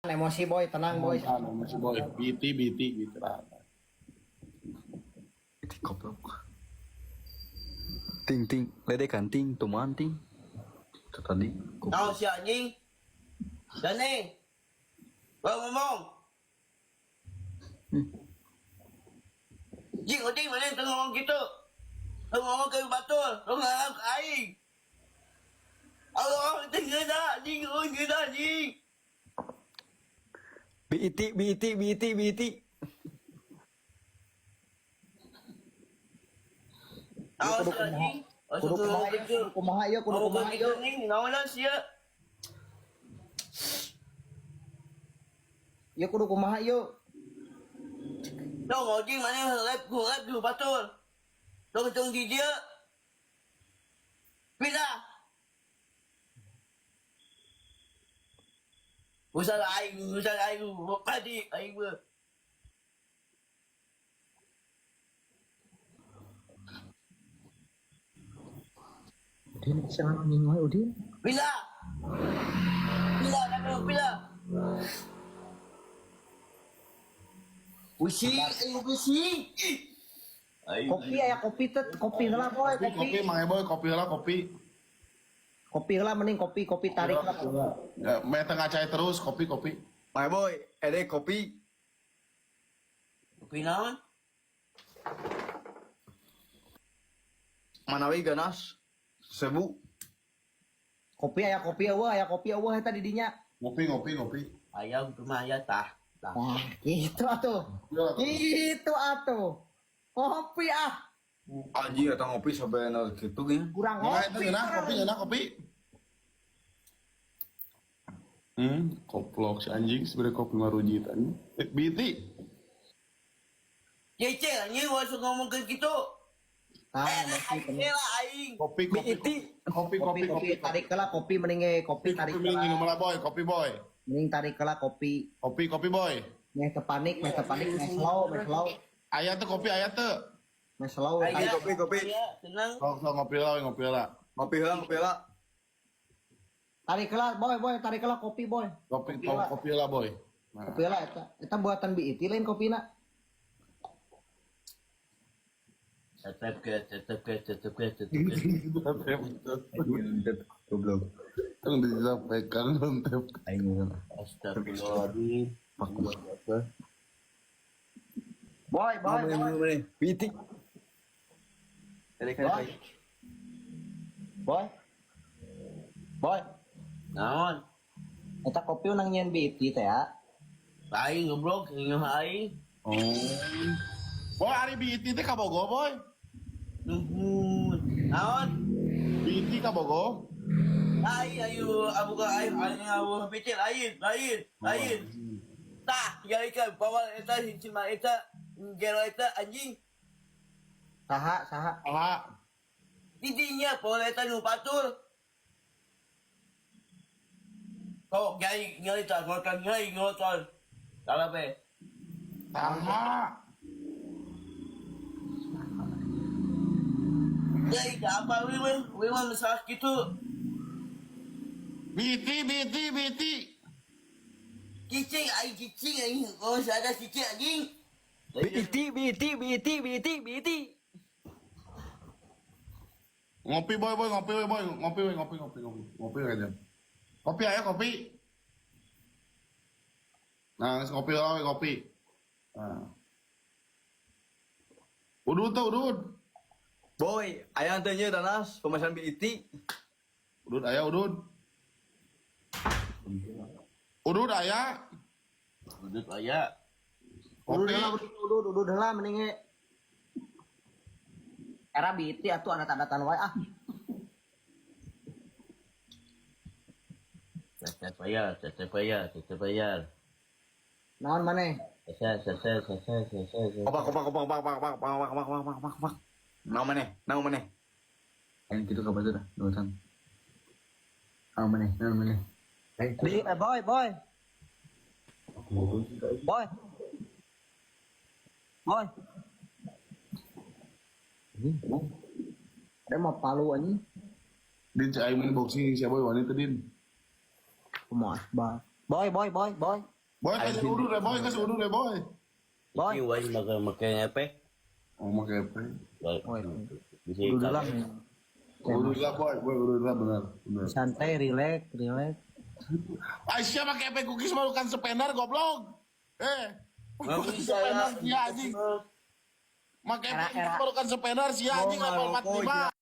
Emosi boy, tenang boy. Tahan, emosi boy. BT BT gitu lah. Goblok. Ting ting, ledekan ting, tuman ting. Itu tadi. Naon si anjing? Dani. Bawa ngomong. Jing, uding mana tengah ngomong gitu? Tengah ngomong ke batul, tengah ngomong ke aing. Allah, tengah dah, anjing, oh, tengah dah, anjing. BIT BIT BIT BIT. Naon si anjing? Kudu kumaha ieu, kudu kumaha ieu, kudu kumaha ieu. Naon lah sia? Ieu kudu kumaha ieu. Tong anjing mana live ku live ku batul. Tong tong di dia. Pindah. Usah aing, padi aing ber. Udin jangan anjing wae Udin. Pindah. Pindah kan pindah. Pusing, aing pusing. Kopi aya kopi teh, kopi heula boy, Kopi kopi kopi. Mang Boy, kopi lah kopi. Kopi heula mending kopi, kopi tarik lah. Ya, meh tengah cai terus kopi kopi. My boy, ede kopi. Kopi naon? Manawi ganas. Sebu. Kopi aya kopi eueuh, aya kopi eueuh eta di dinya. Ngopi ngopi ngopi. Ayam cuma ayam tah. Tah. Wah, gitu atuh. Gitu atuh. Kopi ah, Anjing eta ngopi sampai gitu gini. kurang Nah, itu ngopi. ngeunah kopi ngeunah kopi. Koplok si anjing sebenarnya kopi maruji tadi. BT. Cece anjing masuk ngomong ke gitu. Tah, Eh, emosi aing tenang. lah aing. Kopi kopi BIT. kopi Kopi kopi kopi kopi tarik heula kopi mending ge kopi tarik kopi mending heula. minum lah boy, kopi boy. Mending tarik heula kopi. Kopi kopi boy. Meh teu panik, meh teu panik, meh slow, meh slow. Aya tuh kopi aya tuh. Meh slow. Ayah, kopi, kopi. Ayah, tenang. Sok sok ngopi lah ngopi lah. Ngopi heula, ngopi heula. Tarik heula boy, boy, tarik heula kopi boy. Kopi Kopi lah. kopi lah boy. Nah. Kopi lah eta. Eta buatan BIT lain kopina. Tetep ke, tetep ke, tetep ke, tetep ke. Goblok. Tong disampaikan tep. Aing heula. Astagfirullahaladzim. Boy, boy, boy. BIT. Ledekan Boy. Boy. Boy. Naon? Eta kopi unang nyieun BIT teh ya. Aing goblok, aing aing. Oh. Boy, ari BT teh ka Bogo boy. Nuhun. Naon? BT ka Bogo. Aing ayu abu ka aing aing abu pitil aing, lain, lain. Tah, ikan bawa eta cincin mah eta, gero eta anjing. Saha, saha. Aha. Didinya bawa eta nu patul. Kok nyai nyai tak ngotot nyai ngotot. Salah be. Aha. Nyai apa wiman wiman masalah gitu. BT BT BT. Cicing aing cicing aing. Oh, ada cicing anjing. BIT BIT BIT BIT BIT. Ngopi boy boy ngopi boy boy ngopi boy ngopi ngopi ngopi ngopi aja. Kopi ayo kopi. Nah, ngopi lah kopi. Nah. Udud tuh udud. Boy, aya teh nya danas pemasan BIT. Udud aya udud. Udud aya. Udut aya. Udud Kopi. heula, udud, udud, udud heula mending ge. Era BIT atuh adat-adatan wae ah. Tetep bayar, tetep bayar, tetep bayar. Naon maneh? Selesai, selesai, selesai, selesai. Kopak kopak kopak kopak kopak kopak kopak kopak kopak kopak kopak. Naon maneh? Naon maneh? Aing kitu ka batur nurutan. Naon maneh? Naon maneh? Di, boy, boy. Boy. Boy. Ada mau palu anjing. Din cek aing main boxing siapa wanita Din. Kumaha asbak. Boy, boy, boy, boy. Boy, kasih udu deh, boy, kasih udu deh, boy. Boy. Ini wajib makan makan apa? Oh, pakai apa? Boy. Bisa Udah lah. Udu lah, boy, boy, udu lah, benar, benar. Santai, relax, relax. Aisyah pakai apa cookies malukan sepenar goblok. Eh, Nggak bisa sepenar ya. sia anjing. Pakai Era- cookies era. malukan sepenar sia anjing level 45.